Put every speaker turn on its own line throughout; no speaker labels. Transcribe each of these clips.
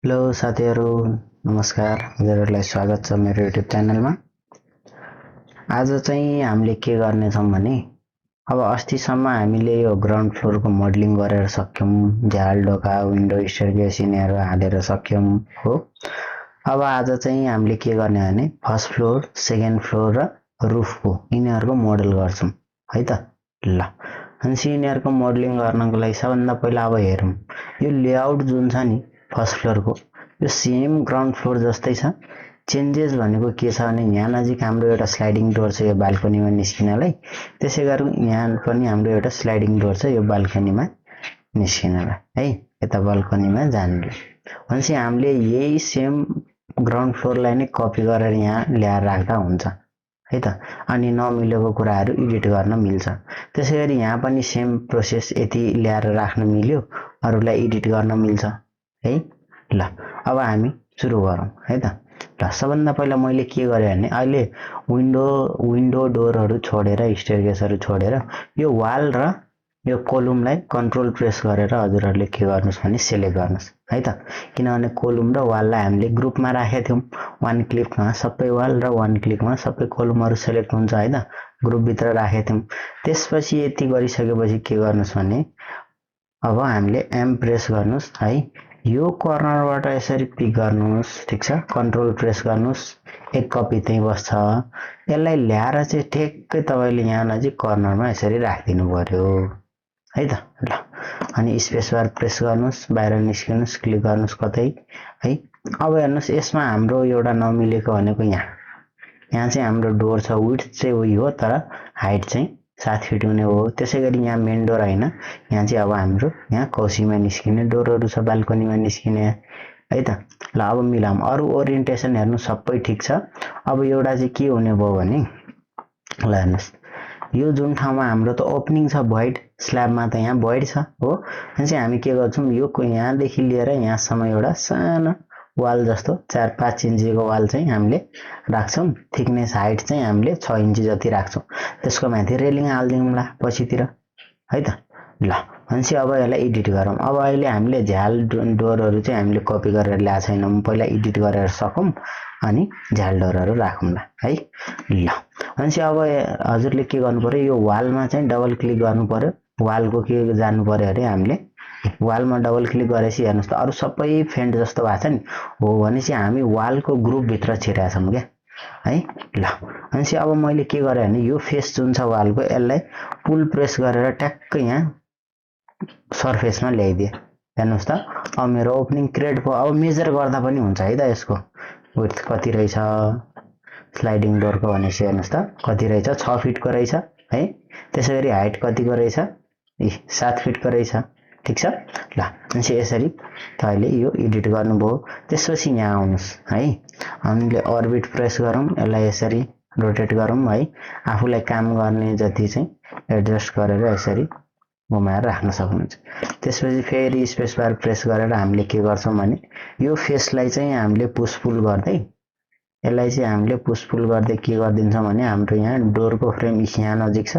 Hello साथीहरू, नमस्कार। हजुरहरूलाई स्वागत छ मेरो युट्युब च्यानलमा। आज चाहिँ हामीले के गर्नेछौँ भने अब अस्तिसम्म हामीले यो ग्राउन्ड फ्लोरको मोडलिङ गरेर सक्यौँ, झ्याल ढोका विन्डो स्टेयरकेस यिनीहरू हालेर सक्यौँ हो। अब आज चाहिँ हामीले के गर्ने भने फर्स्ट फ्लोर, सेकेन्ड फ्लोर र रुफको यिनीहरूको मोडल गर्छौँ है त। ल अनि यिनीहरूको मोडलिङ गर्नको लागि सबभन्दा पहिला अब हेरौँ यो लेआउट जुन छ नि फर्स्ट फ्लोरको यो सेम ग्राउन्ड फ्लोर जस्तै छ। चेन्जेस भनेको के छ भने यहाँ नजिक हाम्रो एउटा स्लाइडिङ डोर छ यो बाल्कनीमा निस्किनलाई, त्यसै गरी यहाँ पनि हाम्रो एउटा स्लाइडिङ डोर छ यो बाल्कनीमा निस्किनलाई है, यता बाल्कनीमा जानुलाई। भनेपछि हामीले यही सेम ग्राउन्ड फ्लोरलाई नै कपी गरेर यहाँ ल्याएर राख्दा हुन्छ है त। अनि नमिलेको कुराहरू एडिट गर्न मिल्छ। त्यसै गरी यहाँ पनि सेम प्रोसेस, यति ल्याएर राख्न मिल्यो, अरूलाई एडिट गर्न मिल्छ है। ल अब हामी सुरु गरौँ है त। ल सबभन्दा पहिला मैले के गरेँ भने अहिले विन्डो डोरहरू छोडेर स्टेयरकेसहरू छोडेर यो वाल र यो कोलुमलाई कन्ट्रोल प्रेस गरेर हजुरहरूले के गर्नुहोस् भने सेलेक्ट गर्नुहोस् है त। किनभने कोलुम र वाललाई हामीले ग्रुपमा राखेका थियौँ, वान क्लिकमा सबै वाल र वान क्लिकमा सबै कोलुमहरू सेलेक्ट हुन्छ है त, ग्रुपभित्र राखेका थियौँ। त्यसपछि यति गरिसकेपछि के गर्नुहोस् भने अब हामीले एम प्रेस गर्नुहोस् है, यो कर्नरबाट यसरी पिक गर्नुहोस्, ठिक छ, कन्ट्रोल प्रेस गर्नुहोस्, एक कपी त्यहीँ बस्छ। यसलाई ल्याएर चाहिँ ठ्याक्कै तपाईँले यहाँ नजिक कर्नरमा यसरी राखिदिनु पर्यो है त। ल अनि स्पेस बार प्रेस गर्नुहोस्, बाहिर निस्किनुहोस्, क्लिक गर्नुहोस् कतै है। अब हेर्नुहोस् यसमा हाम्रो एउटा नमिलेको भनेको यहाँ चाहिँ हाम्रो डोर छ, विड्थ चाहिँ उही हो तर हाइट चाहिँ 7 फिट हुने हो। त्यसै गरी यहाँ मेन डोर होइन, यहाँ चाहिँ अब हाम्रो यहाँ कौसीमा निस्किने डोरहरू छ, बाल्कनीमा निस्किने है त। ल अब मिलाऊँ, अरू ओरिएन्टेसन हेर्नु सबै ठिक छ। अब एउटा चाहिँ के हुने भयो भने ल हेर्नुहोस् यो जुन ठाउँमा हाम्रो त ओपनिङ छ भोइड, स्ल्याबमा त यहाँ भोइड छ हो। अनि चाहिँ हामी के गर्छौँ यो यहाँदेखि लिएर यहाँसम्म एउटा सानो वाल जस्तो 4-5 इन्चीको वाल चाहिँ हामीले राख्छौँ। थिकनेस हाइट चाहिँ हामीले 6 इन्ची जति राख्छौँ। त्यसको माथि रेलिङ हालिदिउँला पछितिर है त। ल भनेपछि अब यसलाई एडिट गरौँ। अब अहिले हामीले झ्याल डोरहरू चाहिँ हामीले कपी गरेर ल्याएको छैनौँ, पहिला एडिट गरेर सकौँ अनि झ्याल डोरहरू राखौँला है। ल भनेपछि अब हजुरले के गर्नु पर्यो, यो वालमा चाहिँ डबल क्लिक गर्नु पर्यो। वालको के जानु पर्यो अरे हामीले वालमा डबल क्लिक गरेपछि हेर्नुहोस् त अरू सबै फेन्ट जस्तो भएको छ नि हो, भनेपछि हामी वालको ग्रुपभित्र छिरेका छौँ क्या है। ल भनेपछि अब मैले के गरेँ भने यो फेस जुन छ वालको यसलाई पुल प्रेस गरेर ट्याक्कै यहाँ सर्फेसमा ल्याइदिएँ। हेर्नुहोस् त अब मेरो ओपनिङ क्रिएट भयो। अब मेजर गर्दा पनि हुन्छ है त, यसको विड्थ कति रहेछ स्लाइडिङ डोरको भनेपछि हेर्नुहोस् त कति रहेछ, 6 फिटको रहेछ है। त्यसै गरी हाइट कतिको रहेछ, 7 फिटको रहेछ, ठिक छ। ल भनेपछि यसरी तपाईँले यो एडिट गर्नुभयो। त्यसपछि यहाँ आउनुहोस् है, हामीले अर्बिट प्रेस गरौँ, यसलाई यसरी रोटेट गरौँ है। आफूलाई काम गर्ने जति चाहिँ एडजस्ट गरेर यसरी घुमाएर राख्न सक्नुहुन्छ। त्यसपछि फेरि स्पेस बार प्रेस गरेर हामीले के गर्छौँ भने यो फेसलाई चाहिँ हामीले पुस पुल गर्दै यसलाई चाहिँ हामीले पुस पुल गर्दै के गरिदिन्छौँ भने हाम्रो यहाँ डोरको फ्रेम यहाँ नजिक छ,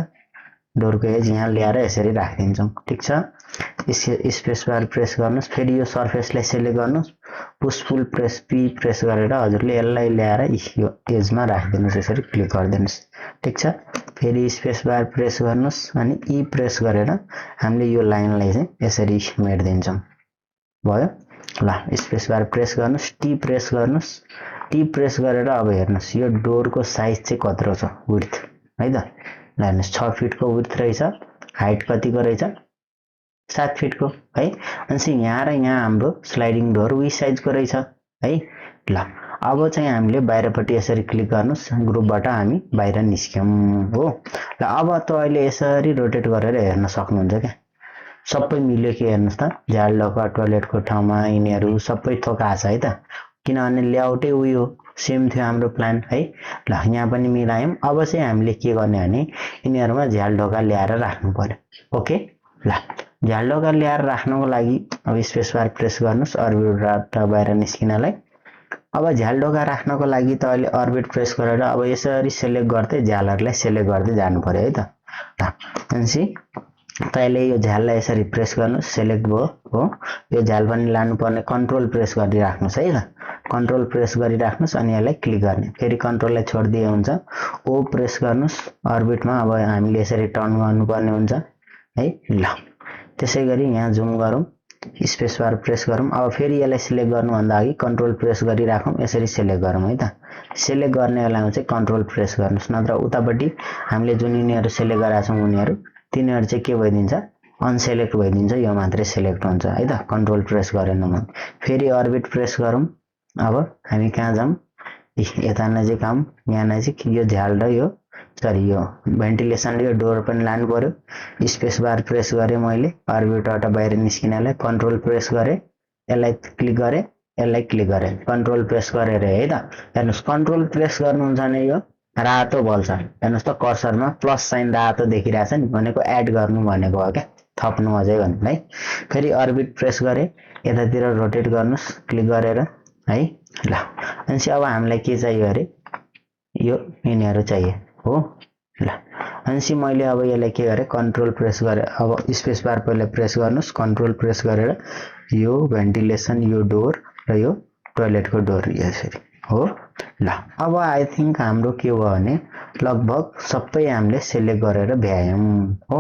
डोरको एज यहाँ ल्याएर यसरी राखिदिन्छौँ, ठिक छ। स्पेस बार प्रेस गर्नुहोस्, फेरि यो सर्फेसलाई सेलेक्ट गर्नुहोस्, पुस पुल प्रेस पी प्रेस गरेर हजुरले यसलाई ल्याएर यो एजमा राखिदिनुहोस्, यसरी क्लिक गरिदिनुहोस्, ठिक छ। फेरि स्पेस बार प्रेस गर्नुहोस् अनि ई प्रेस गरेर हामीले यो लाइनलाई चाहिँ यसरी मेटिदिन्छौँ, भयो। ल स्पेस बार प्रेस गर्नुहोस्, टी प्रेस गर्नुहोस्, टी प्रेस गरेर अब हेर्नुहोस् यो डोरको साइज चाहिँ कत्रो छ विड्थ है त। ल हेर्नुहोस् 6 फिटको विड्थ रहेछ, हाइट कतिको रहेछ 7 फिटको है। अनि यहाँ र यहाँ हाम्रो स्लाइडिङ डोर उही साइजको रहेछ है। ल अब चाहिँ हामीले बाहिरपट्टि यसरी क्लिक गर्नुहोस्, ग्रुपबाट हामी बाहिर निस्क्यौँ हो। ल अब तपाईँले यसरी रोटेट गरेर हेर्न सक्नुहुन्छ क्या सबै मिल्यो कि हेर्नुहोस् त, झ्याल ढोका टोयलेटको ठाउँमा यिनीहरू सबै थोका छ है त, किनभने लेआउटै उही हो, सेम थियो हाम्रो प्लान है। ल यहाँ पनि मिलायौँ। अब चाहिँ हामीले के गर्ने भने यिनीहरूमा झ्याल ढोका ल्याएर राख्नु पर्यो, ओके। ल झ्याल ढोका ल्याएर राख्नको लागि अब स्पेस बार प्रेस गर्नुहोस् अर्बिटबाट बाहिर निस्किनलाई। अब झ्याल ढोका राख्नको लागि तपाईँले अर्बिट प्रेस गरेर अब यसरी सेलेक्ट गर्दै झ्यालहरूलाई सेलेक्ट गर्दै जानु पर्यो है त। भनेपछि तैले यो झ्याललाई यसरी प्रेस गर्नुस्, सेलेक्ट भयो हो। यो झ्याल पनि लानुपर्ने कन्ट्रोल प्रेस गरिराख्नुस् है त। कन्ट्रोल प्रेस गरिराख्नुस् अनि यसलाई क्लिक गर्ने। फेरि कन्ट्रोललाई छोडिदिए हुन्छ। ओ प्रेस गर्नुस् अर्बिटमा। अब हामीले यसरी टर्न गर्नुपर्ने हुन्छ है। ल त्यसै गरी यहाँ जुम गरौँ, स्पेस बार प्रेस गरौँ। अब फेरि यसलाई सिलेक्ट गर्नुभन्दा अघि कन्ट्रोल प्रेस गरिराखौँ, यसरी सिलेक्ट गरौँ है त। सिलेक्ट गर्ने बेलामा चाहिँ कन्ट्रोल प्रेस गर्नुस्, नत्र उतापट्टि हामीले जुन यिनीहरू सिलेक्ट गरेका छौँ उनीहरू तिनीहरू चाहिँ के भइदिन्छ, अनसेलेक्ट भइदिन्छ, यो मात्रै सिलेक्ट हुन्छ है त कन्ट्रोल प्रेस गरेन भने। फेरि अर्बिट प्रेस गरौँ। अब हामी कहाँ जाऊँ, यता नजिक आऊँ, यहाँ नजिक यो झ्याल र यो यो भेन्टिलेसन र यो डोर पनि लानु पर्यो। स्पेस बार प्रेस गरेँ मैले अर्बिटबाट बाहिर निस्किनलाई, कन्ट्रोल प्रेस गरेँ, यसलाई क्लिक गरेँ, यसलाई क्लिक गरेँ, कन्ट्रोल प्रेस गरेर है त। हेर्नुहोस् कन्ट्रोल प्रेस गर्नुहुन्छ भने यो रातो बल्छ। हेर्नुहोस् त कर्सरमा प्लस साइन रातो देखिरहेछ नि, भनेको एड गर्नु भनेको हो क्या, थप्नु अझै भन्नु है। फेरि अर्बिट प्रेस गरेँ, यतातिर रोटेट गर्नुहोस् क्लिक गरेर है। ल अनि अब हामीलाई के चाहियो अरे, यो यिनीहरू चाहियो हो। ल अनि मैले अब यसलाई के गरेँ, कन्ट्रोल प्रेस गरेँ। अब स्पेस बार पहिला प्रेस गर्नुहोस्, कन्ट्रोल प्रेस गरेर यो भेन्टिलेसन, यो डोर र यो टोयलेटको डोर यसरी हो। ल अब आई थिङ्क हाम्रो के भयो भने लगभग सबै हामीले सिलेक्ट गरेर भ्यायौँ हो।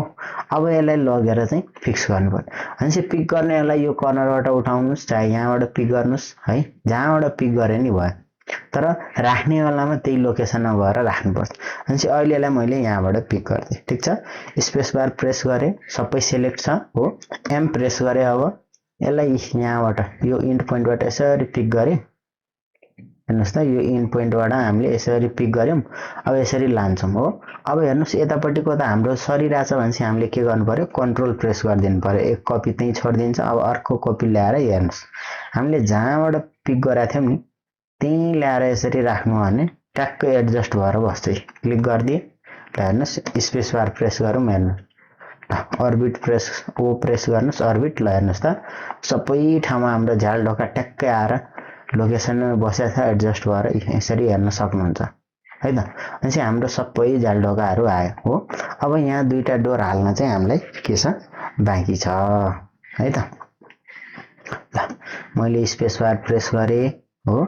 अब यसलाई लगेर चाहिँ फिक्स गर्नु पर्यो। अनि पिक गर्ने यसलाई यो कर्नरबाट उठाउनुहोस्, चाहे यहाँबाट पिक गर्नुहोस् है, जहाँबाट पिक गरे नि भयो, तर राख्ने बेलामा त्यही लोकेसनमा गएर राख्नुपर्छ। अनि अहिले यसलाई मैले यहाँबाट पिक गरिदिएँ, ठिक छ। स्पेस बार प्रेस गरेँ, सबै सिलेक्ट छ हो। एम प्रेस गरेँ। अब यसलाई यहाँबाट यो इन्ड पोइन्टबाट यसरी पिक गरेँ। हेर्नुहोस् त यो इन्ड पोइन्टबाट हामीले यसरी पिक गऱ्यौँ। अब यसरी लान्छौँ हो। अब हेर्नुहोस् यतापट्टिको त हाम्रो सरिरहेछ भने चाहिँ हामीले के गर्नु पर्यो, कन्ट्रोल प्रेस गरिदिनु पर्यो। एक कपी त्यहीँ छोडिदिन्छ। अब अर्को कपी ल्याएर हेर्नुहोस् हामीले जहाँबाट पिक गरेका थियौँ नि त्यहीँ ल्याएर यसरी राख्नु भने ट्याक्कै एडजस्ट भएर बस्छ। क्लिक गरिदिए ल हेर्नुहोस्, स्पेस बार प्रेस गरौँ, हेर्नुहोस् अर्बिट प्रेस ओ प्रेस गर्नुहोस् अर्बिट। ल हेर्नुहोस् त सबै ठाउँमा हाम्रो झ्याल ढोका ट्याक्कै आएर लोकेसनमा बसेको छ, एडजस्ट भएर यसरी हेर्न सक्नुहुन्छ है त। अनि हाम्रो सबै झ्याल ढोकाहरू आयो हो। अब यहाँ दुईटा डोर हाल्न चाहिँ हामीलाई के छ, बाँकी छ है त। ल मैले स्पेस बार प्रेस गरेँ हो।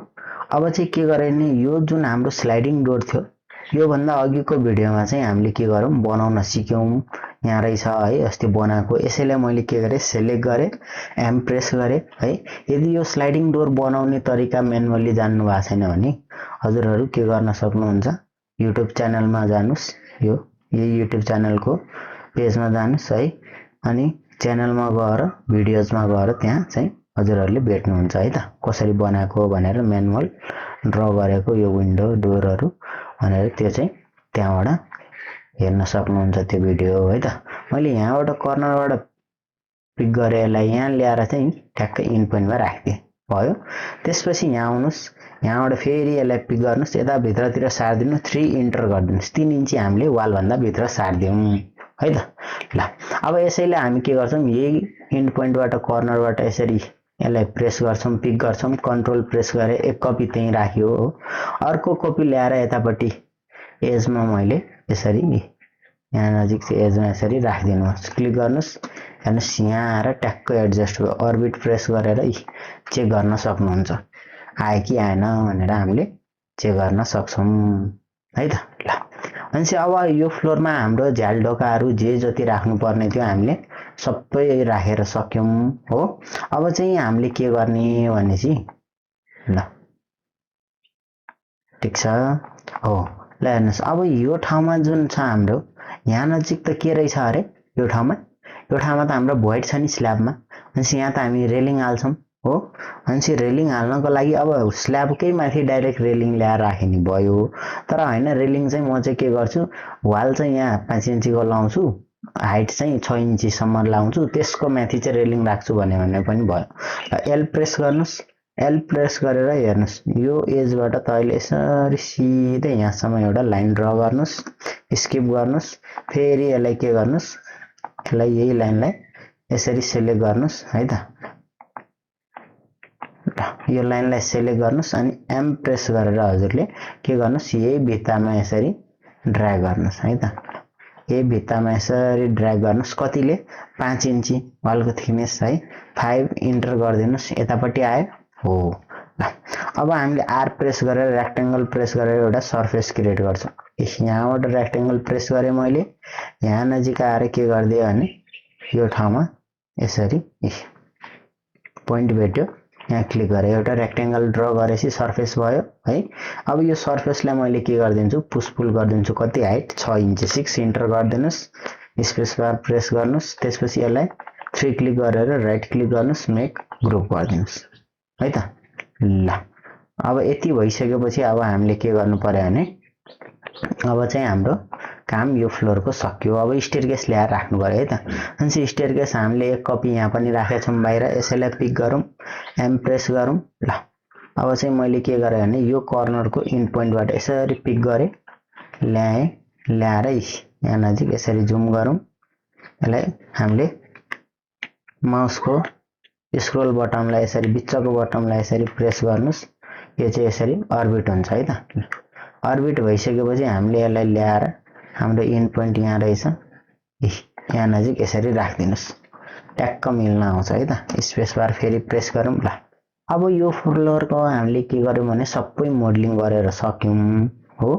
अब चाहिँ के गरेँ नि, यो जुन हाम्रो स्लाइडिङ डोर थियो योभन्दा अघिको भिडियोमा चाहिँ हामीले के गरौँ, बनाउन सिक्यौँ। यहाँ रहेछ है अस्ति बनाएको। यसैलाई मैले के गरेँ, सेलेक्ट गरेँ, एम प्रेस गरेँ है। यदि यो स्लाइडिङ डोर बनाउने तरिका म्यानुअली जान्नु भएको छैन भने हजुरहरू के गर्न सक्नुहुन्छ, युट्युब च्यानलमा जानुहोस्, यो युट्युब च्यानलको पेजमा जानुहोस् है। अनि च्यानलमा गएर भिडियोजमा गएर त्यहाँ चाहिँ हजुरहरूले भेट्नुहुन्छ है त, कसरी बनाएको भनेर म्यानुअल ड्र गरेको यो विन्डो डोरहरू भनेर त्यो चाहिँ त्यहाँबाट हेर्न सक्नुहुन्छ त्यो भिडियो है त। मैले यहाँबाट कर्नरबाट पिक गरेर यसलाई यहाँ ल्याएर चाहिँ ठ्याक्कै इन पोइन्टमा राखिदिएँ भयो। त्यसपछि यहाँ आउनुहोस्, यहाँबाट फेरि यसलाई पिक गर्नुहोस्, यता भित्रतिर सारिदिनु, 3 इन्टर गरिदिनुहोस्। 3 इन्ची हामीले वालभन्दा भित्र सारिदिउँ है त। ल अब यसैले हामी के गर्छौँ, यही इन्ड पोइन्टबाट कर्नरबाट यसरी यसलाई प्रेस गर्छौँ, पिक गर्छौँ, कन्ट्रोल प्रेस गरेर एक कपी त्यहीँ राख्यो हो। अर्को कपी ल्याएर यतापट्टि एजमा मैले यसरी यहाँ नजिक चाहिँ एजमा यसरी राखिदिनुहोस्, क्लिक गर्नुहोस्, हेर्नुहोस् यहाँ आएर ट्याक्कै एडजस्ट भयो। अर्बिट प्रेस गरेर चेक गर्न सक्नुहुन्छ आयो कि आएन भनेर हामीले चेक गर्न सक्छौँ है त। ल अनि अब यो फ्लोरमा हाम्रो झ्याल ढोकाहरू जे जति राख्नुपर्ने थियो हामीले सबै राखेर सक्यौँ हो। अब चाहिँ हामीले के गर्ने भनेपछि ल ठिक छ हो। ल हेर्नुहोस् अब यो ठाउँमा जुन छ हाम्रो यहाँ नजिक त के रहेछ अरे, यो ठाउँमा त हाम्रो भोइड छ नि स्ल्याबमा। अनि यहाँ त हामी रेलिङ हाल्छौँ हो। अनि रेलिङ हाल्नको लागि अब स्ल्याबकै माथि डाइरेक्ट रेलिङ ल्याएर राख्ने भयो। तर होइन, रेलिङ चाहिँ म चाहिँ के गर्छु, वाल चाहिँ यहाँ 5 इन्चीको लाउँछु, हाइट चाहिँ 6 इन्चीसम्म लाउँछु, त्यसको माथि चाहिँ रेलिङ राख्छु भने पनि भयो। एल प्रेस गर्नुहोस्, एल प्रेस गरेर हेर्नुहोस् यो एजबाट तपाईँले यसरी सिधै यहाँसम्म एउटा लाइन ड्र गर्नुहोस्, स्किप गर्नुहोस्, फेरि यसलाई के गर्नुहोस्, यसलाई यही लाइनलाई यसरी सेलेक्ट गर्नुहोस् है त। यो लाइनलाई सेलेक्ट गर्नुहोस् अनि एम प्रेस गरेर हजुरले के गर्नुहोस्, यही भित्तामा यसरी ड्र्याग गर्नुहोस् है त। ए भित्तामा यसरी ड्र्याग गर्नुस् कतिले 5 इन्ची वालको थिकनेस है 5 इन्टर गरिदिनुस् यतापट्टि आयो हो ल अब हामीले आर प्रेस गरेर रेक्टेंगल प्रेस गरेर एउटा सर्फेस क्रिएट गर्छौं यहाँबाट रेक्टेंगल प्रेस गरे मैले यहाँ नजिक आएर के गर्दिए भने यो ठाउँमा यसरी पोइन्ट भेट्यो यहाँ क्लिक गरे एउटा रेक्टेंगल ड्रा गरेपछि सर्फेस भयो है अब यो सर्फेसलाई मैले के गर्दिन्छु पुश पुल गर्दिन्छु कति हाइट 6 इन्च 6 इन्टर गर्दिनुस् स्पेस बार प्रेस गर्नुस् त्यसपछि यसलाई 3 क्लिक गरेर राइट क्लिक गर्नुस् मेक ग्रुप गर्दिनुस् है त ल अब यति भइसकेपछि अब हामीले के गर्नु पर्यो भने अब चाहिँ हाम्रो काम यो फ्लोरको सक्यो अब स्टेयरकेस ल्याएर राख्नु पर्यो है त अनि स्टेयरकेस हामीले एक कपी यहाँ पनि राखेका छौं बाहिर यसैलाई पिक गरौँ एम प्रेस गरौँ ल अब चाहिँ मैले के गरे भने यो कर्नरको इन पोइन्टबाट यसरी पिक गरे ल्याएर यहाँ नजिक यसरी जुम गरौँ यसलाई हामीले माउसको स्क्रोल बटनलाई यसरी बिचको बटनलाई यसरी प्रेस गर्नुस् यो चाहिँ यसरी अर्बिट हुन्छ है त अर्बिट भइसकेपछि हामीले यसलाई ल्याएर हाम्रो इन पोइन्ट यहाँ रहेछ यहाँ नजिक यसरी राख्दिनुस् ट्याक्क मिल्न आउँछ है त स्पेस बार फेरि प्रेस गरौँ ल अब यो फ्लोरको हामीले के गर्यौं भने सबै मोडलिङ गरेर सक्यौं हो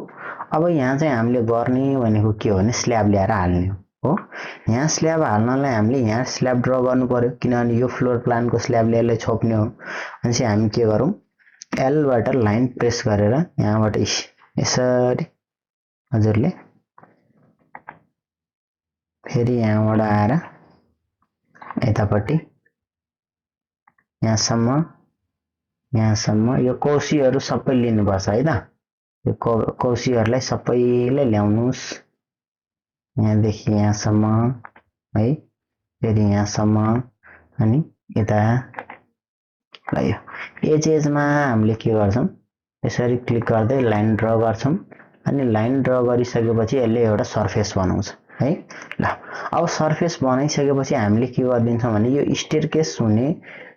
अब यहाँ चाहिँ हामीले गर्ने भनेको के हो भने स्ल्याब ल्याएर हाल्ने हो यहाँ स्ल्याब हाल्नलाई हामीले यहाँ स्ल्याब ड्रा गर्नु पर्यो किनभने यो फ्लोर प्लानको स्ल्याबले यसलाई छोप्ने हो अनि चाहिँ हामी के गरौँ एल बाट लाइन प्रेस गरेर यहाँबाट यसरी हजुरले फेरि यहाँबाट आएर यतापट्टि यहाँसम्म यो कौसीहरू सबै लिनुपर्छ है त यो कौसीहरूलाई सबैले ल्याउनुस् यहाँदेखि यहाँसम्म है फेरि यहाँसम्म अनि यता ल यो एजेसमा हामीले के गर्छौं यसरी क्लिक गर्दै लाइन ड्रा गर्छौं अनि लाइन ड्रा गरिसकेपछि यसले एउटा सर्फेस बनाउँछ है ल अब सर्फेस बनाइसकेपछि हामीले के गर्दिन्छौं भने यो स्टेयरकेस हुने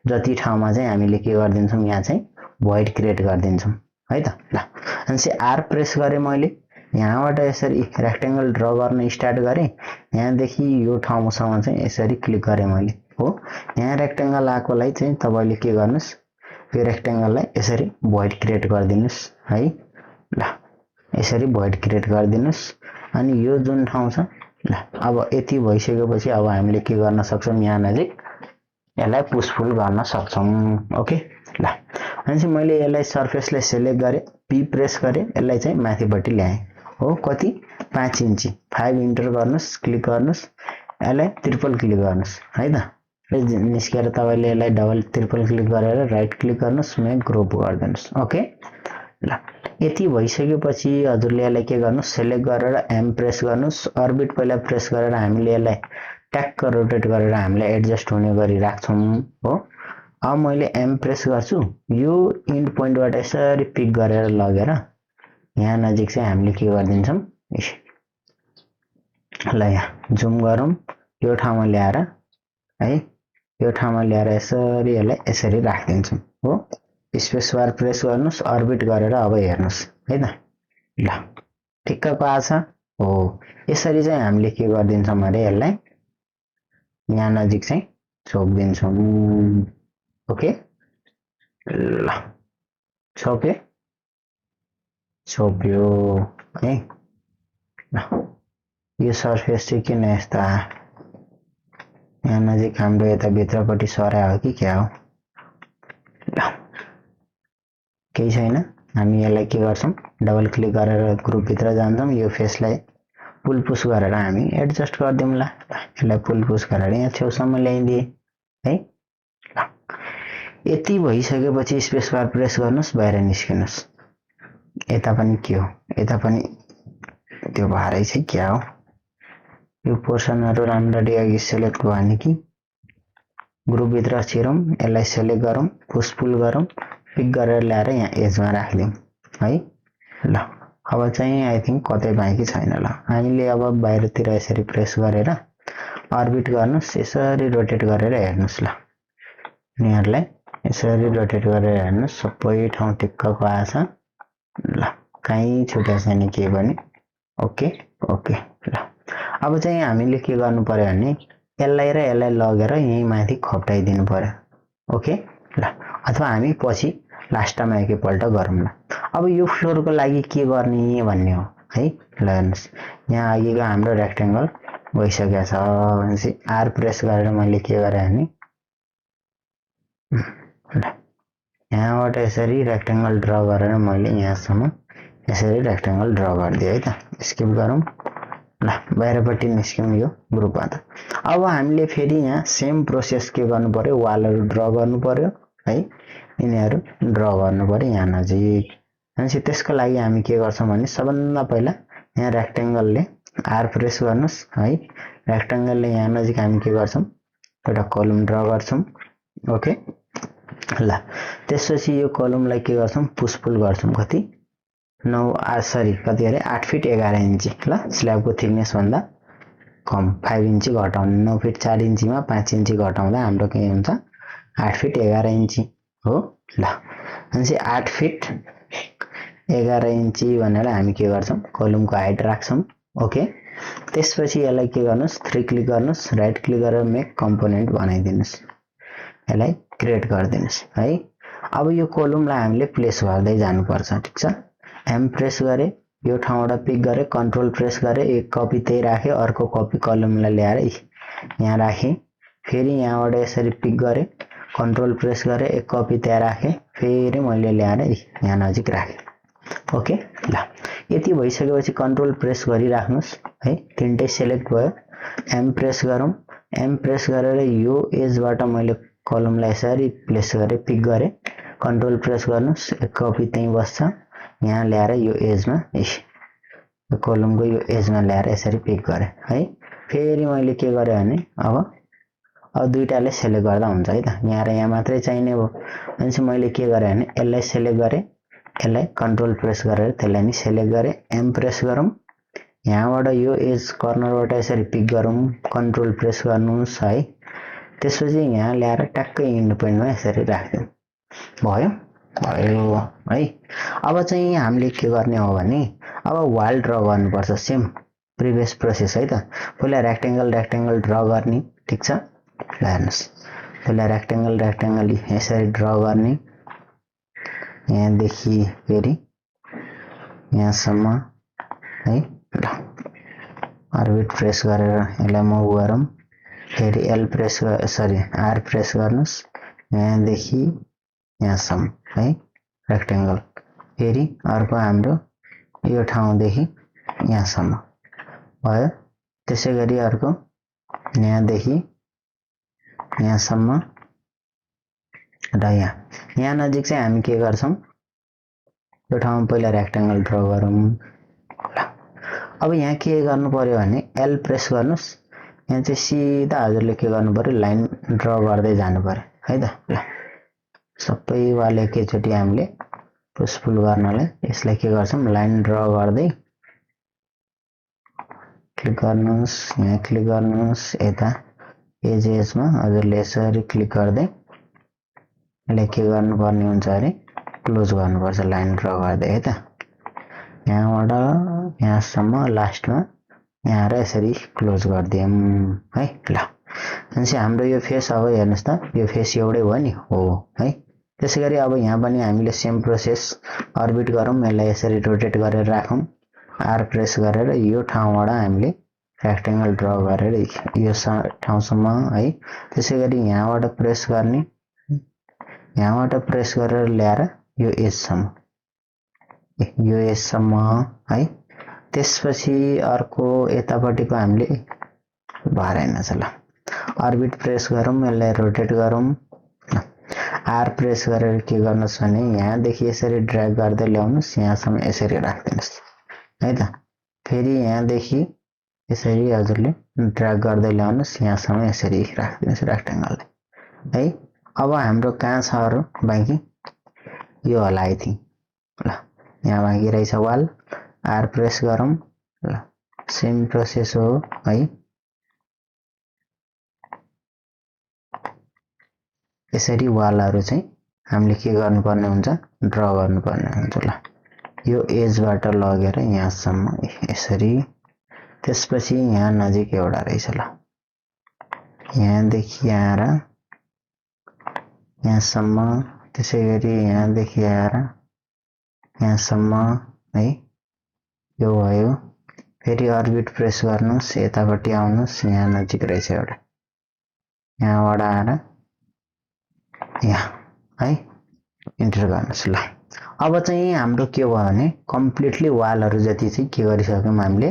जति ठाउँमा चाहिँ हामीले के गर्दिन्छौं यहाँ चाहिँ भोइड क्रिएट गर्दिन्छौं है त ल अनि चाहिँ आर प्रेस गरे मैले यहाँबाट यसरी रेक्टेंगल ड्रा गर्न स्टार्ट गरे यहाँदेखि यो ठाउँसम्म चाहिँ यसरी क्लिक गरे मैले हो यहाँ रेक्टेंगल आएकोलाई चाहिँ तपाईले के गर्नुस् यो रेक्टेंगललाई यसरी भोइड क्रिएट गरिदिनुस् है ल यसरी भोइड क्रिएट गरिदिनुस् अनि यो जुन ठाउँ छ ल अब यति भइसकेपछि अब हामीले के गर्न सक्छौं यहाँ नजिक यसलाई पुश पुल गर्न सक्छौं ओके ल अनि चाहिँ मैले यसलाई सर्फेसलाई सिलेक्ट गरे पी प्रेस गरे यसलाई चाहिँ माथिपट्टि ल्याए हो कति 5 इन्ची 5 इन्टर गर्नुस् क्लिक गर्नुस् यसलाई ट्रिपल क्लिक गर्नुस् है त निस्केर तपाईले यसलाई डबल ट्रिपल क्लिक गरेर राइट क्लिक गर्नुस् मेक ग्रुप गर्दिनुस् ओके ल यति भइसकेपछि हजुरले यसलाई के गर्नुस् सिलेक्ट गरेर एम प्रेस गर्नुस् अर्बिट पहिला प्रेस गरेर हामीले यसलाई ट्याक्क रोटेट गरेर हामीले एडजस्ट हुने गरी राख्छौं हो अब मैले एम प्रेस गर्छु यो इन्ड पोइन्टबाट यसरी पिक गरेर लगेर यहाँ नजिक चाहिँ हामीले के गर्दिन्छौं ल यहाँ जुम गरौँ यो ठाउँमा ल्याएर है यो ठाउँमा ल्याएर यसरी यसलाई यसरी राख्दिन्छौं हो स्पेस बार प्रेस गर्नुस् अर्बिट गरेर अब हेर्नुस् है त ल ठिक्कको आछ हो यसरी चाहिँ हामीले के गर्दिन्छौं भने यसलाई यहाँ नजिक चाहिँ छोप्दिन्छौं ओके ल छोप्यो है ल यो सर्फेस चाहिँ किन यस्ता यहाँ नजिक हाम्रो यता भित्रपट्टि सरायो हो कि क्या हो ल केही छैन हामी यसलाई के गर्छौं डबल क्लिक गरेर ग्रुप भित्र जान्छौं यो फेसलाई पुल पुश गरेर हामी एडजस्ट गर्दियौं ल यसलाई पुल पुश गरेर यहाँ छेउसम्म ल्याइदिए है ल यति भइसकेपछि स्पेस बार प्रेस गर्नुस् बाहिर निस्किनुस् यता पनि के हो यता पनि त्यो भारै चाहिँ क्या हो यो पोर्सनहरु राम्ररी अघि सिलेक्ट गर्ने कि ग्रुप भित्र छिरौं यसलाई सिलेक्ट गरौं पुश पुल गरौं पिक गरेर ल्याएर यहाँ एजमा राख्दियौं है ल अब चाहिँ आई थिंक कतै बाँकी छैन ल हामीले अब बाहिरतिर यसरी प्रेस गरेर अर्बिट गर्नुस् यसरी रोटेट गरेर हेर्नुस् ल यिनीहरुलाई यसरी रोटेट गरेर हेर्नुस् सबै ठाउँ टिक्कको आछ ल कहीँ छुटेको छैन के पनि ओके ओके ल अब चाहिँ हामीले के गर्नु पर्यो भने यसलाई र यसलाई लगेर यही माथि खप्टाइदिनु पर्यो। ओके ल, अथवा हामी पछि लास्टमा एकैपल्ट गरौँला। अब यो फ्लोरको लागि के गर्ने भन्ने हो है। ल हेर्नुहोस्, यहाँ अघिको हाम्रो रेक्टेङ्गल गइसकेको छ भनेपछि आर प्रेस गरेर मैले के गरेँ भने यहाँबाट यसरी रेक्टेङ्गल ड्र गरेर मैले यहाँसम्म यसरी रेक्टेङ्गल ड्र गरिदिएँ है त। स्किप गरौँ ल, बाहिरपट्टि निस्क्यौँ यो ग्रुपमा त। अब हामीले फेरि यहाँ सेम प्रोसेस के गर्नु पर्यो, वालहरू ड्र गर्नु पर्यो है, यिनीहरू ड्र गर्नु पर्यो यहाँ नजिक। भनेपछि त्यसको लागि हामी के गर्छौँ भने सबभन्दा पहिला यहाँ रेक्टेङ्गलले आर प्रेस गर्नुहोस् है। रेक्टेङ्गलले यहाँ नजिक हामी के गर्छौँ, एउटा कलम ड्र गर्छौँ। ओके ल, त्यसपछि यो कलमलाई के गर्छौँ, पुसपुल गर्छौँ। कति 8 फिट 11 इन्ची ल, स्ल्याबको थिकनेस भन्दा कम 5 इन्ची घटाउने। 9 फिट 4 इन्चीमा 5 इन्ची घटाउँदा हाम्रो के हुन्छ, 8 फिट 11 इन्ची हो ल। भनेपछि 8 फिट 11 इन्ची भनेर हामी के गर्छौँ, कलमको हाइट राख्छौँ। ओके, त्यसपछि यसलाई के गर्नुहोस्, 3 क्लिक गर्नुहोस्, राइट क्लिक गरेर मेक कम्पोनेन्ट बनाइदिनुहोस्, यसलाई क्रिएट गरिदिनुहोस् है। अब यो कलमलाई हामीले प्लेस गर्दै जानुपर्छ, ठिक छ। एम प्रेस गरे, यो ठाउँबाट पिक गरे, कन्ट्रोल प्रेस गरे, एक कपी त्यही राखेँ, अर्को कपी कलमलाई ल्याएर यहाँ राखेँ। फेरि यहाँबाट यसरी पिक गरे, कन्ट्रोल प्रेस गरे, एक कपी त्यहाँ राखेँ, फेरि मैले ल्याएर यहाँ नजिक राखेँ। ओके ल, यति भइसकेपछि कन्ट्रोल प्रेस गरिराख्नुहोस् है, तिनटै सेलेक्ट भयो। एम प्रेस गरौँ, एम प्रेस गरेर यो एजबाट मैले कलमलाई यसरी प्लेस गरेँ, पिक गरेँ, कन्ट्रोल प्रेस गर्नुहोस्, एक कपी त्यहीँ बस्छ, यहाँ ल्याएर यो एजमा यो कलमको यो एजमा ल्याएर यसरी पिक गरेँ है। फेरि मैले के गरेँ भने अब दुईटाले सेलेक्ट गर्दा हुन्छ है त, यहाँ र यहाँ मात्रै चाहिने हो। भनेपछि मैले के गरेँ भने यसलाई सेलेक्ट गरेँ, यसलाई कन्ट्रोल प्रेस गरेर त्यसलाई नि सेलेक्ट गरेँ, एम प्रेस गरौँ, यहाँबाट यो एज कर्नरबाट यसरी पिक गरौँ, कन्ट्रोल प्रेस गर्नुहोस् है। त्यसपछि यहाँ ल्याएर ट्याक्कै इन्ड पोइन्टमा यसरी राखिदिउँ, भयो है। अब चाहिँ हामीले के गर्ने हो भने अब वाल ड्र गर्नुपर्छ, सेम प्रिभियस प्रोसेस है त। पहिला रेक्टेङ्गल ड्र गर्ने, ठिक छ। ल हेर्नुहोस्, पहिला रेक्टेङ्गल यसरी ड्र गर्ने, यहाँदेखि फेरि यहाँसम्म है। ल, अर्बिट प्रेस गरेर यसलाई मुभ गरौँ, फेरि एल प्रेस आर प्रेस गर्नुहोस्, यहाँदेखि यहाँसम्म है रेक्टेङ्गल। फेरि अर्को हाम्रो यो ठाउँदेखि यहाँसम्म भयो। त्यसै गरी अर्को यहाँदेखि यहाँसम्म र यहाँ नजिक चाहिँ हामी के गर्छौँ, यो ठाउँमा पहिला रेक्टेङ्गल ड्र गरौँ। अब यहाँ के गर्नु पर्यो भने एल प्रेस गर्नुहोस्, यहाँ चाहिँ सिधा हजुरले के गर्नु पर्यो, लाइन ड्र गर्दै जानु पर्यो है त। ल, सबै वाल एकैचोटि हामीले पुसपुल गर्नलाई यसलाई के गर्छौँ, लाइन ड्र गर्दै क्लिक गर्नुहोस्, यहाँ क्लिक गर्नुहोस्, यता एजमा हजुरले यसरी क्लिक गर्दै यसलाई के गर्नुपर्ने हुन्छ अरे, क्लोज गर्नुपर्छ लाइन ड्र गर्दै है त। यहाँबाट यहाँसम्म लास्टमा यहाँ र यसरी क्लोज गरिदियौँ है। ल, भनेपछि हाम्रो यो फेस अब हेर्नुहोस् त, यो फेस एउटै भयो नि हो है। त्यसै गरी अब यहाँ पनि हामीले सेम प्रोसेस अर्बिट गरौँ, यसलाई यसरी रोटेट गरेर राखौँ, आर प्रेस गरेर यो ठाउँबाट हामीले रेक्टेङ्गल ड्र गरेर यो ठाउँसम्म है। त्यसै गरी यहाँबाट प्रेस गर्ने, यहाँबाट प्रेस गरेर ल्याएर यो एजसम्म है। त्यसपछि अर्को यतापट्टिको हामीले भरेन छ। ल, अर्बिट प्रेस गरौँ, यसलाई रोटेट गरौँ, आर प्रेस गरेर के गर्नुहोस् भने यहाँदेखि यसरी ड्र्याग गर्दै ल्याउनुहोस्, यहाँसम्म यसरी राखिदिनुहोस् है त। फेरि यहाँदेखि यसरी हजुरले ड्र्याग गर्दै ल्याउनुहोस्, यहाँसम्म यसरी राखिदिनुहोस् रेक्टेङ्गलले है। अब हाम्रो कहाँ छ अरू बाँकी, यो होला आई थिङ्क। ल, यहाँ बाँकी रहेछ वाल, आर प्रेस गरौँ। ल, सेम प्रोसेस हो है। यसरी वालहरू चाहिँ हामीले के गर्नुपर्ने हुन्छ, ड्र गर्नुपर्ने हुन्छ। ल, यो एजबाट लगेर यहाँसम्म यसरी त्यसपछि यहाँ नजिक एउटा रहेछ ल, यहाँदेखि आएर यहाँसम्म, त्यसै गरी यहाँदेखि आएर यहाँसम्म है, यो भयो। फेरि अर्बिट प्रेस गर्नुहोस्, यतापट्टि आउनुहोस्, यहाँ नजिक रहेछ एउटा, यहाँबाट आएर यहाँ है इन्टर गर्नुहोस् ल। अब चाहिँ हाम्रो के भयो भने कम्प्लिटली वालहरू जति चाहिँ के गरिसक्यौँ हामीले,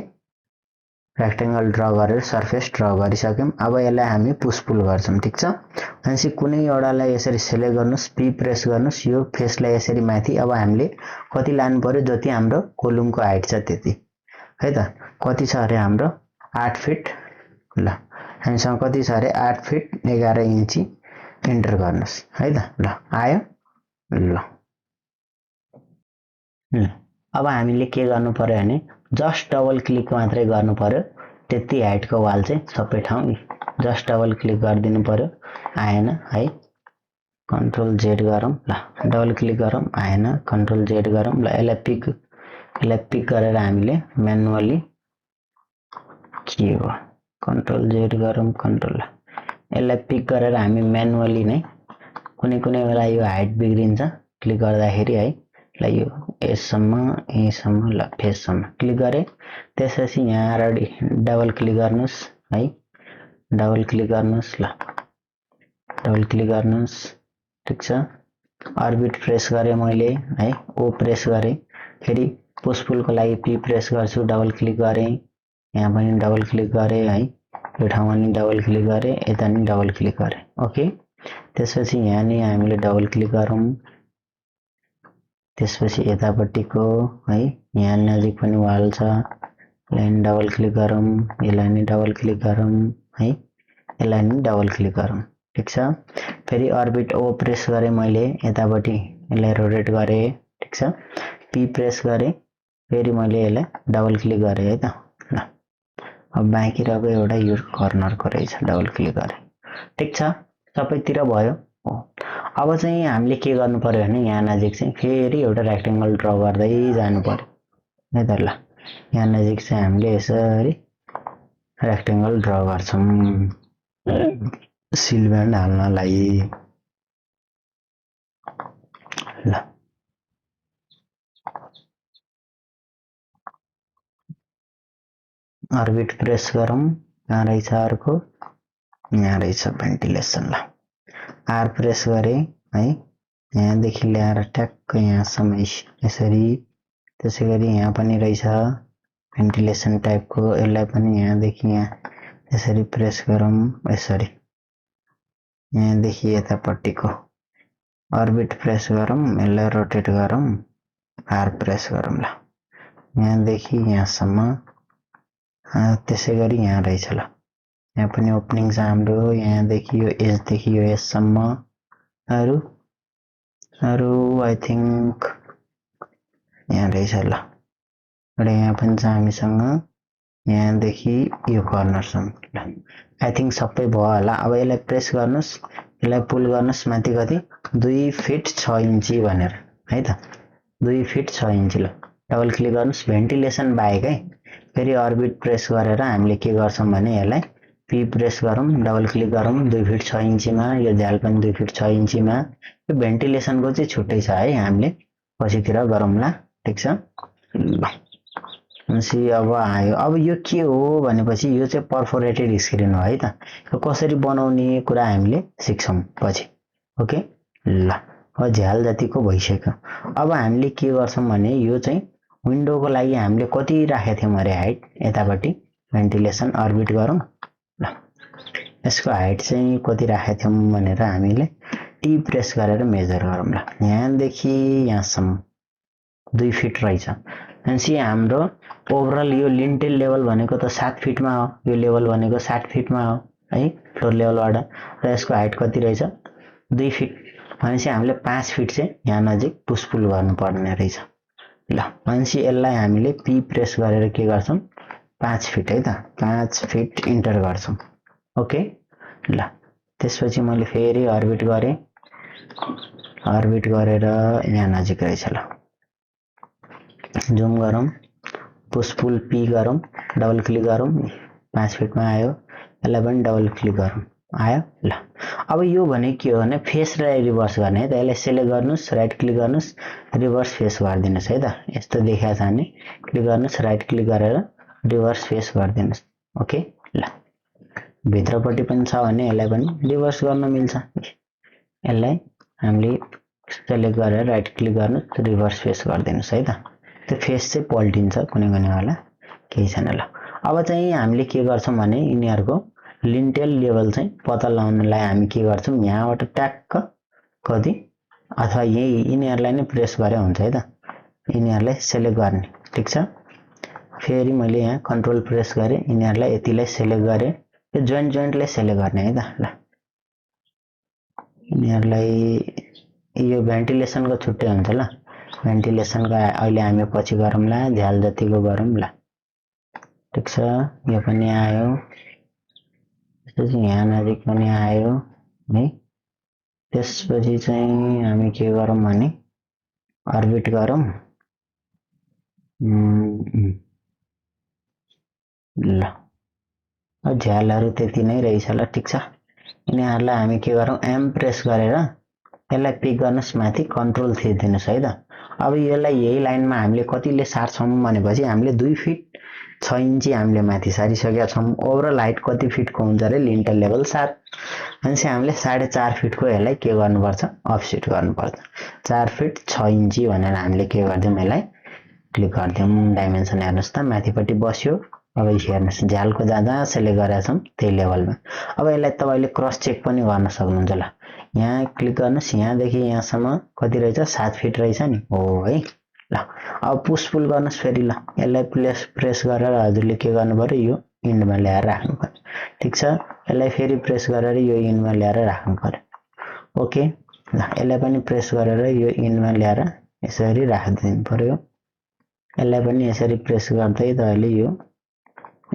रेक्टेङ्गल ड्र गरेर सर्फेस ड्र गरिसक्यौँ। अब यसलाई हामी पुस पुल गर्छौँ, ठिक छ। भनेपछि कुनै एउटालाई यसरी सेलेक्ट गर्नुहोस्, पी प्रेस गर्नुहोस्, यो फेसलाई यसरी माथि। अब हामीले कति लानु पर्यो, जति हाम्रो कोलुमको हाइट छ त्यति है त। कति छ अरे हाम्रो 8 फिट ल, हामीसँग कति छ अरे 8 फिट 11 इन्ची। इन्टर गर्नुहोस् है त ल, आयो ल। अब हामीले के गर्नु पर्यो भने जस्ट डबल क्लिक मात्रै गर्नु पर्यो, त्यति हाइटको वाल चाहिँ सबै ठाउँ जस्ट डबल क्लिक गरिदिनु पर्यो, आएन है। कन्ट्रोल जेड गरौँ ल, डबल क्लिक गरौँ, आएन, कन्ट्रोल जेड गरौँ ल। यसलाई पिक गरेर हामीले म्यानुअली के हो, कन्ट्रोल जेड गरौँ, कन्ट्रोल, यसलाई पिक गरेर हामी म्यानुअली नै कुनै बेला यो हाइट बिग्रिन्छ क्लिक गर्दाखेरि है ल। यो यहीसम्म ल, फेससम्म क्लिक गरेँ। त्यसपछि यहाँ आएर डबल क्लिक गर्नुहोस् है, डबल क्लिक गर्नुहोस् ल, डबल क्लिक गर्नुहोस्, ठिक छ। अर्बिट प्रेस गरेँ मैले है, ओ प्रेस गरेँ। फेरि पुस पुलको लागि पी प्रेस गर्छु, डबल क्लिक गरेँ, यहाँ पनि डबल क्लिक गरेँ है, यो ठाउँमा नि डबल क्लिक गरेँ, यता नि डबल क्लिक गरेँ, ओके। त्यसपछि यहाँ नि हामीले डबल क्लिक गरौँ। त्यसपछि यतापट्टिको है, यहाँ नजिक पनि वाल छ, यसलाई नि डबल क्लिक गरौँ, यसलाई नि डबल क्लिक गरौँ है, यसलाई नि डबल क्लिक गरौँ, ठिक छ। फेरि अर्बिट ओ प्रेस गरेँ मैले, यतापट्टि यसलाई रोटेट गरेँ, ठिक छ। पी प्रेस गरेँ, फेरि मैले यसलाई डबल क्लिक गरेँ है त ल। अब बाँकी रहेको एउटा यो कर्नरको रहेछ, डबल क्लिक गरेँ, ठिक छ, सबैतिर भयो। अब चाहिँ हामीले के गर्नु पर्यो भने यहाँ नजिक चाहिँ फेरि एउटा रेक्टेङ्गल ड्र गर्दै जानु पर्यो है त ल। यहाँ नजिक चाहिँ हामीले यसरी रेक्टेङ्गल ड्र गर्छौँ सिलब्यान्ड हाल्नलाई ल। अर्बिट प्रेस गरौँ, यहाँ रहेछ अर्को, यहाँ रहेछ भेन्टिलेसन ल। आर प्रेस गरेँ है, यहाँदेखि ल्याएर ट्याक्क यहाँसम्म यसरी। त्यसै गरी यहाँ पनि रहेछ भेन्टिलेसन टाइपको, यसलाई पनि यहाँदेखि यहाँ यसरी प्रेस गरौँ, यसरी यहाँदेखि यतापट्टिको अर्बिट प्रेस गरौँ, यसलाई रोटेट गरौँ, आर प्रेस गरौँ ल, यहाँदेखि यहाँसम्म। त्यसै गरी यहाँ रहेछ ल, यहाँ पनि ओपनिङ छ हाम्रो, यहाँदेखि यो एजदेखि यो एजसम्म। अरू आई थिङ्क यहाँ रहेछ ल, र यहाँ पनि छ हामीसँग, यहाँदेखि यो कर्नरसम्म ल। आई थिङ्क सबै भयो होला। अब यसलाई प्रेस गर्नुहोस्, यसलाई पुल गर्नुहोस् माथि, कति 2 फिट 6 इन्ची भनेर है त, 2 फिट 6 इन्ची ल। डबल क्लिक गर्नुहोस्, भेन्टिलेसन बाहेक है। फेरि अर्बिट प्रेस गरेर हामीले के गर्छौँ भने यसलाई पी प्रेस गरौँ, डबल क्लिक गरौँ, 2 फिट 6 इन्चीमा, यो झ्याल पनि 2 फिट 6 इन्चीमा। यो भेन्टिलेसनको चाहिँ छुट्टै छ है, हामीले पछितिर गरौँला, ठिक छ ल। भनेपछि अब आयो, अब यो के हो भनेपछि यो चाहिँ पर्फोरेटेड स्क्रिन हो है त। यो कसरी बनाउने कुरा हामीले सिक्छौँ पछि, ओके ल। अब झ्याल जतिको भइसक्यो। अब हामीले के गर्छौँ भने यो चाहिँ विन्डोको लागि हामीले कति राखेको थियौँ अरे हाइट, यतापट्टि भेन्टिलेसन अर्बिट गरौँ ल। यसको हाइट चाहिँ कति राखेको थियौँ भनेर हामीले टी प्रेस गरेर मेजर गरौँ ल। यहाँदेखि यहाँसम्म 2 फिट रहेछ। भनेपछि हाम्रो ओभरअल यो लिन्टेल लेभल भनेको त 7 फिटमा हो, यो लेभल भनेको 60 फिटमा हो है, फ्लोर लेभलबाट। र यसको हाइट कति रहेछ 2 फिट। भनेपछि हामीले 5 फिट चाहिँ यहाँ नजिक पुसपुल गर्नुपर्ने रहेछ ल। भनेपछि यसलाई हामीले पी प्रेस गरेर के गर्छौँ 5 फिट है त, 5 फिट इन्टर गर्छौँ, ओके ल। त्यसपछि मैले फेरि अर्बिट गरेँ, अर्बिट गरेर यहाँ नजिक रहेछ ल, जुम गरौँ, पुश पुल पी गरौँ, डबल क्लिक गरौँ, 5 फिटमा आयो। यसलाई पनि डबल क्लिक गरौँ, आयो। ल अब यो भने के हो भने फेस र रिभर्स गर्ने है त। यसलाई सेलेक्ट गर्नुस्, राइट क्लिक गर्नुस्, रिभर्स फेस गरिदिनुस् है त। यस्तो देखाएको छ भने क्लिक गर्नुस्, राइट क्लिक गरेर रिभर्स फेस गरिदिनुस्। ओके। ल भित्रपट्टि पनि छ भने यसलाई पनि रिभर्स गर्न मिल्छ। यसलाई हामीले सेलेक्ट गरेर राइट क्लिक गर्नुस्, रिभर्स फेस गरिदिनुस् है त। त्यो फेस चाहिँ पल्टिन्छ कुनै कुनै बेला, केही छैन। ल अब चाहिँ हामीले के गर्छौँ भने यिनीहरूको लिन्टेल लेभल चाहिँ पत्ता लगाउनलाई हामी के गर्छौँ, यहाँबाट ट्याक्क कति अथवा यही यिनीहरूलाई नै प्रेस गरे हुन्छ है त। यिनीहरूलाई सेलेक्ट गर्ने, ठिक छ। फेरि मैले यहाँ कन्ट्रोल प्रेस गरेँ, यिनीहरूलाई यतिलाई सेलेक्ट गरेँ, यो जोइन्टलाई सेलेक्ट गर्ने है त। ल यिनीहरूलाई यो भेन्टिलेसनको छुट्टै हुन्छ। ल भेन्टिलेसनको अहिले हामी पछि गरौँला, झ्याल जतिको गरौँ। ल ठिक छ, यो पनि आयो। त्यसपछि यहाँ नजिक पनि आयो है। त्यसपछि चाहिँ हामी के गरौँ भने अर्बिट गरौँ। ल झ्यालहरू त्यति नै रहेछ। ल ठिक छ, यिनीहरूलाई हामी के गरौँ, एम प्रेस गरेर यसलाई पिक गर्नुहोस्, माथि कन्ट्रोल थिचिदिनुहोस् है त। अब यसलाई यही लाइनमा हामीले कतिले सार्छौँ भनेपछि हामीले 2 फिट 6 इन्ची हामीले माथि सारिसकेका छौँ। ओभरअल हाइट कति फिटको हुन्छ अरे लिन्टल लेभल 7, भनेपछि हामीले 4.5 फिटको यसलाई के गर्नुपर्छ, अफसेट गर्नुपर्छ। 4 फिट 6 इन्ची भनेर हामीले के गर्दियौँ, यसलाई क्लिक गरिदियौँ। डाइमेन्सन हेर्नुहोस् त, माथिपट्टि बस्यो। अब हेर्नुहोस् झ्यालको जहाँ सेलेक्ट गरेका छौँ त्यही लेभलमा। अब यसलाई तपाईँले क्रस चेक पनि गर्न सक्नुहुन्छ। ल यहाँ क्लिक गर्नुहोस्, यहाँदेखि यहाँसम्म कति रहेछ, 7 फिट रहेछ नि हो है। ल अब पुस पुल गर्नुहोस् फेरि। ल यसलाई प्रेस गरेर हजुरले के गर्नु पर्यो, यो इन्डमा ल्याएर राख्नु पर्यो। ठिक छ, यसलाई फेरि प्रेस गरेर यो इन्डमा ल्याएर राख्नु पर्यो। ओके। ल यसलाई पनि प्रेस गरेर यो इन्डमा ल्याएर यसरी राखिदिनु पर्यो। यसलाई पनि यसरी प्रेस गर्दै तपाईँले यो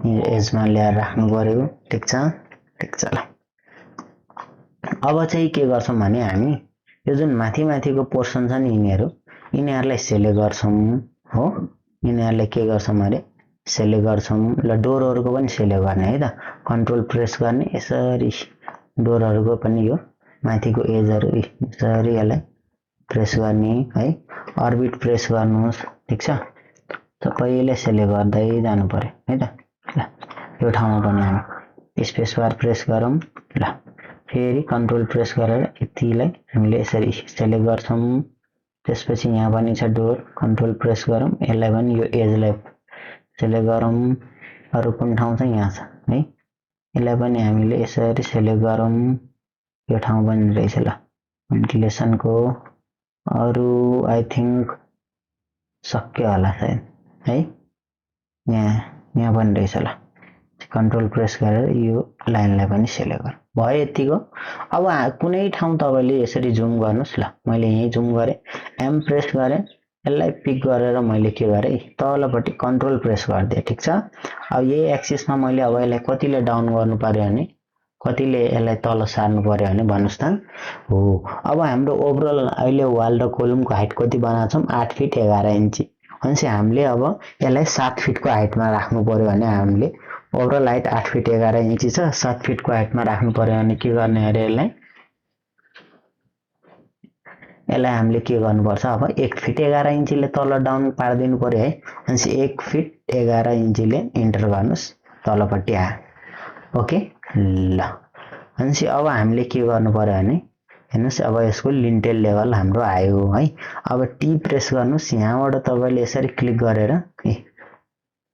एजमा ल्याएर राख्नु पर्यो। ठिक छ, ठिक छ। ल अब चाहिँ के गर्छौँ भने हामी यो जुन माथि माथिको पोर्सन छ नि यिनीहरूलाई सेलेक्ट गर्छौँ हो। यिनीहरूलाई के गर्छौँ अरे सेलेक्ट गर्छौँ। ल डोरहरूको पनि सेलेक्ट गर्ने है त। कन्ट्रोल प्रेस गर्ने, यसरी डोरहरूको पनि यो माथिको एजहरू यसरी यसलाई प्रेस गर्ने है। अर्बिट प्रेस गर्नुहोस्, ठिक छ। सबैले सेलेक्ट गर्दै जानु पर्यो है त। ल यो ठाउँमा पनि हामी स्पेस बार प्रेस गरौँ। ल फेरि कन्ट्रोल प्रेस गरेर यतिलाई हामीले यसरी सेलेक्ट गर्छौँ। त्यसपछि यहाँ पनि छ डोर, कन्ट्रोल प्रेस गरौँ। यसलाई पनि यो एजलाई सेलेक्ट गरौँ। अरू कुन ठाउँ चाहिँ यहाँ छ है, यसलाई पनि हामीले यसरी सेलेक्ट गरौँ। यो ठाउँ पनि रहेछ। ल भेन्टिलेसनको अरू आई थिङ्क सक्यो होला सायद है, यहाँ पनि रहेछ। ल कन्ट्रोल प्रेस गरेर यो लाइनलाई पनि सेलेक्ट गरौँ, भयो यतिको। अब कुनै ठाउँ तपाईँले यसरी जुम गर्नुहोस्। ल मैले यहीँ जुम गरेँ, एम प्रेस गरेँ, यसलाई पिक गरेर मैले के गरेँ, तलपट्टि कन्ट्रोल प्रेस गरिदिएँ। ठिक छ। अब यही एक्सिसमा मैले अब यसलाई कतिले डाउन गर्नु पर्यो भने, कतिले यसलाई तल सार्नु पर्यो भने भन्नुहोस् त हो। अब हाम्रो ओभरअल अहिले वाल र कोलमको हाइट कति बनाएको छौँ, 8 फिट 11 इन्ची। भनेपछि हामीले अब यसलाई 7 फिटको हाइटमा राख्नु पर्यो भने हामीले ओभरअल हाइट 8 फिट 11 इन्ची छ, 7 फिटको हाइटमा राख्नु पर्यो भने के गर्ने अरे यसलाई हामीले के गर्नुपर्छ, अब 1 फिट 11 इन्चीले तल डाउन पारिदिनु पर्यो है। भनेपछि 1 फिट 11 इन्चीले इन्टर गर्नुहोस्, तलपट्टि आयो। ओके। ल भनेपछि अब हामीले के गर्नु पर्यो भने हेर्नुहोस्, अब यसको लिन्टेल लेभल हाम्रो आयो है। अब टी प्रेस गर्नुहोस्, यहाँबाट तपाईँले यसरी क्लिक गरेर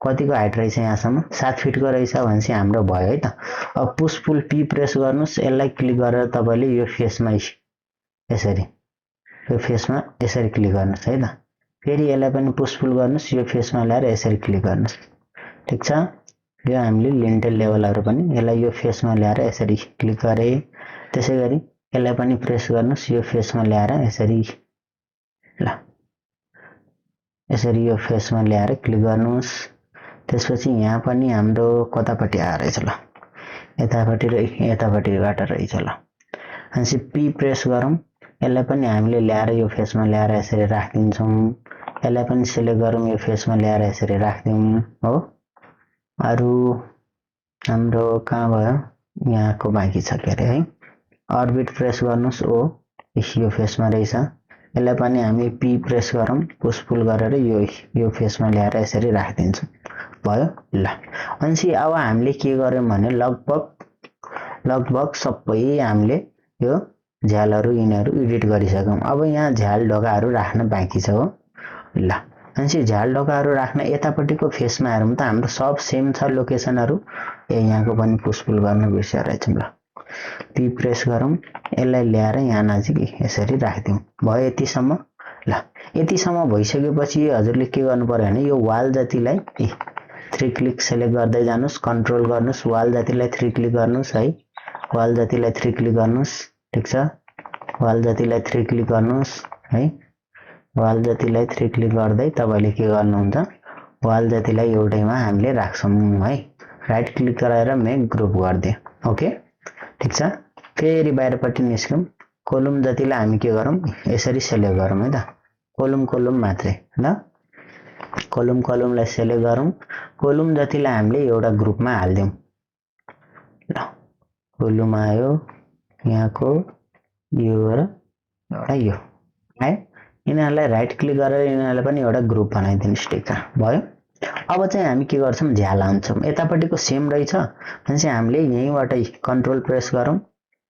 कतिको हाइट रहेछ, यहाँसम्म 7 फिटको रहेछ भनेपछि हाम्रो भयो है त। अब पुस पुल पी प्रेस गर्नुहोस्, यसलाई क्लिक गरेर तपाईँले यो फेसमा यसरी क्लिक गर्नुहोस् है त। फेरि यसलाई पनि पुस पुल गर्नुहोस्, यो फेसमा ल्याएर यसरी क्लिक गर्नुहोस्। ठिक छ। यो हामीले लिन्टेल लेभलहरू पनि यसलाई यो फेसमा ल्याएर यसरी क्लिक गरे। त्यसै गरी यसलाई पनि प्रेस गर्नुहोस्, यो फेसमा ल्याएर यसरी, ल यसरी यो फेसमा ल्याएर क्लिक गर्नुहोस्। त्यसपछि यहाँ पनि हाम्रो कतापट्टि आएर रहेछ, ल यतापट्टिबाट रहेछ। ल भनेपछि पी प्रेस गरौँ, यसलाई पनि हामीले ल्याएर यो फेसमा ल्याएर यसरी राखिदिन्छौँ। यसलाई पनि सिलेक्ट गरौँ, यो फेसमा ल्याएर यसरी राख्दिउँ हो। अरु हाम्रो कहाँ भयो, यहाँको बाँकी छ के अरे है। अर्बिट प्रेस गर्नुस्, ओ यो फेसमा रहेछ, यसलाई पनि हामी पी प्रेस गरौँ, पुश पुल गरेर यो फेसमा ल्याएर यसरी राखिदिन्छौँ भयो ल। अनि अब हामीले के गर्यौं भने लगभग सबै हामीले यो झ्यालहरु यिनीहरु एडिट गरिसक्यौं। अब यहाँ झ्याल ढोकाहरु राख्न बाँकी छ हो ल। अनि झ्याल ढोकाहरु राख्न यतापट्टिको फेसमा हेरौँ त हाम्रो सब सेम छ लोकेसनहरु। यहाँको पनि पुश पुल गर्न बिर्सेछौं ल। पी प्रेस गरौँ, यसलाई ल्याएर यहाँ नजिक यसरी राख्दिउँ भयो यतिसम्म ल। यतिसम्म भइसकेपछि हजुरले के गर्नु पर्यो भने यो वाल जतिलाई 3 क्लिक सेलेक्ट गर्दै जानुस्, कन्ट्रोल गर्नुस्, वाल जतिलाई 3 क्लिक गर्नुस् है, वाल जतिलाई 3 क्लिक गर्नुस्, ठीक छ। वाल जतिलाई 3 क्लिक गर्नुस् है, वाल जतिलाई 3 क्लिक गर्दै तपाईले के गर्नुहुन्छ, वाल जतिलाई एउटैमा हामीले राख्छौं है। राइट क्लिक गरेर मेक ग्रुप गर्दियौ, ओके ठीक छ। फेरि बाहिरपट्टि निस्कौं, कोलम जतिलाई हामी के गरौँ यसरी सेलेक्ट गरौँ है त, कोलम मात्रै ल। कोलमलाई सेलेक्ट गरौँ, कोलम जतिलाई हामीले एउटा ग्रुपमा हाल्दियौं ल। कोलम आयो यहाँको यो र एउटा यो है, यिनीहरुलाई राइट क्लिक गरेर यिनीहरुलाई पनि एउटा ग्रुप बनाइदिनुस्, ठीक छ भयो। अब चाहिँ हामी के गर्छौं, झ्याल हान्छौं, यतापट्टिको सेम रहेछ भनेपछि हामीले यहीबाट कन्ट्रोल प्रेस गरौँ,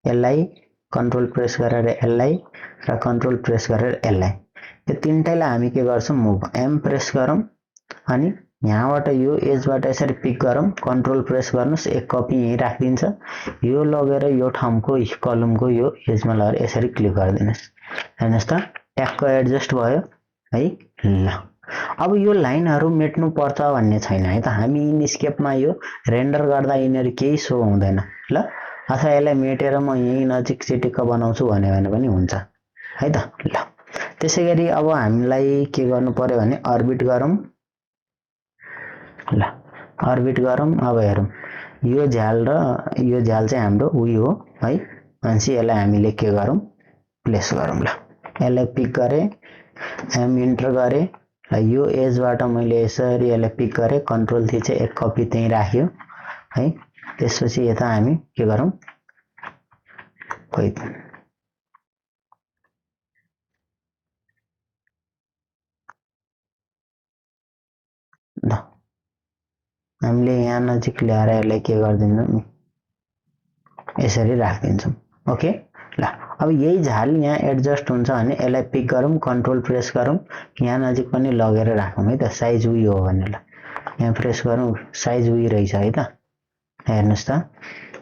यसलाई कन्ट्रोल प्रेस गरेर यसलाई र कन्ट्रोल प्रेस गरेर यसलाई, यो तीनटैलाई हामी के गर्छौं मुभ एम प्रेस गरौँ। अनि यहाँबाट यो एजबाट यसरी पिक गरौँ, कन्ट्रोल प्रेस गर्नुस्, एक कपी यही राखिदिन्छ, यो लगेर यो ठाउँको कलमको यो एजमा लगेर यसरी क्लिक गरिदिनुस्, हेर्नुस् त ट्याक्क एडजस्ट भयो है ल। अब यो लाइनहरु मेट्नु पर्छ भन्ने छैन है त, हामी इनस्केपमा यो रेन्डर गर्दा यिनीहरु केही सो हुँदैन ल। अथवा यसलाई मेटेर म यही नजिक चिटिक्क बनाउँछु भने पनि हुन्छ है त ल। त्यसैगरी अब हामीलाई के गर्नु पर्यो भने अर्बिट गरौँ ल, अर्बिट गरौँ। अब हेरौँ यो झ्याल र यो झ्याल चाहिँ हाम्रो उयो हो है। अनि यसलाई हामीले के गरौँ प्लेस गरौँ ल। यसलाई पिक गरे, एम इन्टर गरे ल, यो एजबाट मैले यसरी यसलाई पिक गरे, कन्ट्रोल थिचे, एक कपी त्यही राख्यो है। त्यसपछि यता हामी के गरौँ खोइ ल, हामीले यहाँ नजिक ल्याएर यसलाई के गरिदिन्छौँ यसरी राखिदिन्छौँ, ओके ल। अब यही झ्याल यहाँ एडजस्ट हुन्छ भने यसलाई पिक गरौँ, कन्ट्रोल प्रेस गरौँ, यहाँ नजिक पनि लगेर राखौँ है त, साइज उयो हो भने ल। यहाँ प्रेस गरौँ, साइज उयो रहेछ है त, हेर्नुस् त।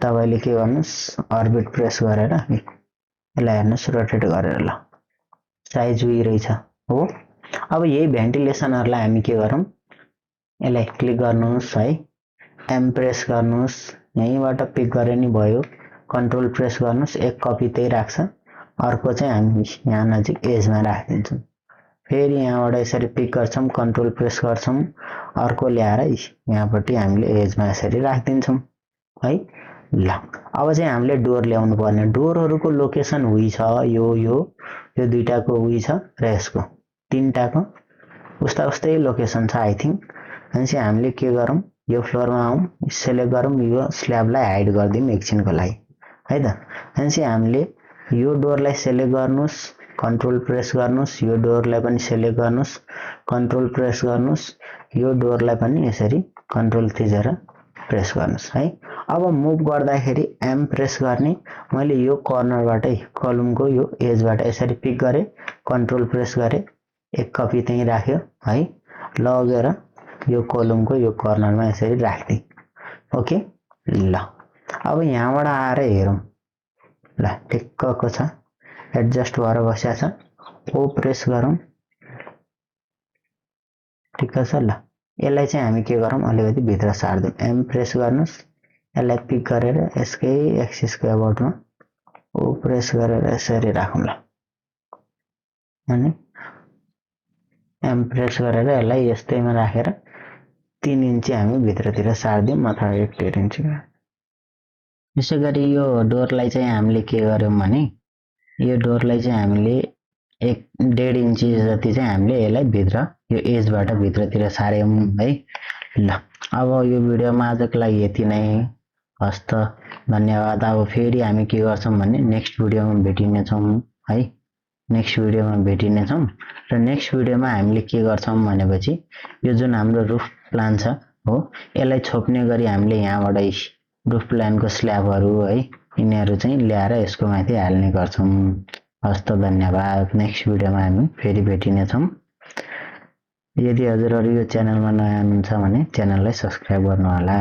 तपाईले के गर्नुस्, अर्बिट प्रेस गरेर यसलाई हेर्नुस्, रोटेट गरेर ल, साइज उयो रहेछ हो। अब यही भेन्टिलेसनहरुलाई हामी के गरौँ, यसलाई क्लिक गर्नुस् है, एम प्रेस गर्नुस्, यहीबाट पिक गरे नि भयो, कन्ट्रोल प्रेस गर्नुस्, एक कपी त्यही राख्छ, अर्को चाहिँ हामी यहाँ नजिक एजमा राखिदिन्छौँ। फेरि यहाँबाट यसरी पिक गर्छौं, कन्ट्रोल प्रेस गर्छौं, अर्को ल्याएर यहाँपट्टि हामीले एजमा यसरी राखिदिन्छौँ है ल। अब चाहिँ हामीले डोर ल्याउनु पर्ने, डोरहरुको लोकेसन उही छ, यो दुईटाको उही छ र यसको तीनटाको उस्तै लोकेसन छ आई थिंक। अनि चाहिँ हामीले के गरौँ, यो फ्लोरमा आउँ, सेलेक्ट गरौँ, यो स्ल्याबलाई हाइड गरिदिउँ एकछिनको लागि है त। अनि चाहिँ हामीले यो डोरलाई सेलेक्ट गर्नुस्, कन्ट्रोल प्रेस गर्नुस्, यो डोरलाई पनि सेलेक्ट गर्नुस्, कन्ट्रोल प्रेस गर्नुस्, यो डोरलाई पनि यसरी कन्ट्रोल थिचेर प्रेस गर्नुस् है। अब मुभ गर्दाखेरि एम प्रेस गर्ने, मैले यो कर्नरबाटै कलमको यो एजबाट यसरी पिक गरे, कन्ट्रोल प्रेस गरे, एक कपी त्यही राख्यो है, लगेर यो कलमको यो कर्नरमा यसरी राख्दिए, ओके ल। अब यहाँबाट आएर हेरौँ ल, ठिक्कको छ, एडजस्ट भएर बसेको छ, ओ प्रेस गरौँ, ठिक्क छ ल। यसलाई चाहिँ हामी के गरौँ, अलिकति भित्र सार्दिउँ, एम प्रेस गर्नुस्, यसलाई पिक गरेर यसकै एक्सिसको अबाउटमा ओ प्रेस गरेर यसरी राखौँ ल। अनि एम प्रेस गरेर यसलाई यस्तैमा राखेर 3 इन्ची हामी भित्रतिर सार्दिउँ, अथवा 1.5 इन्ची। यसैगरी यो डोरलाई चाहिँ हामीले के गर्यौं भने, यो डोरलाई चाहिँ हामीले 1.5 इन्ची जति चाहिँ हामीले यसलाई भित्र यो एजबाट भित्रतिर सार्यौं है। ल अब यो भिडियोमा आजको लागि यति नै। हस् त धन्यवाद। अब फेरि हामी के गर्छौं भने नेक्स्ट भिडियोमा भेटिने छौं है। नेक्स्ट भिडियोमा भेटिने छौं र नेक्स्ट भिडियोमा हामीले के गर्छौं भनेपछि यो जुन हाम्रो रुफ प्लान छ हो यसलाई छोप्ने गरी हामीले यहाँबाट रुफ प्लानको स्ल्याबहरु है यिनीहरु चाहिँ ल्याएर यसको माथि हाल्ने गर्छौं। हस् त धन्यवाद। नेक्स्ट भिडियोमा हामी फेरि भेटिने छौं। यदि हजुरहरु यो च्यानलमा नयाँ हुनुहुन्छ भने च्यानललाई सब्स्क्राइब गर्नु होला।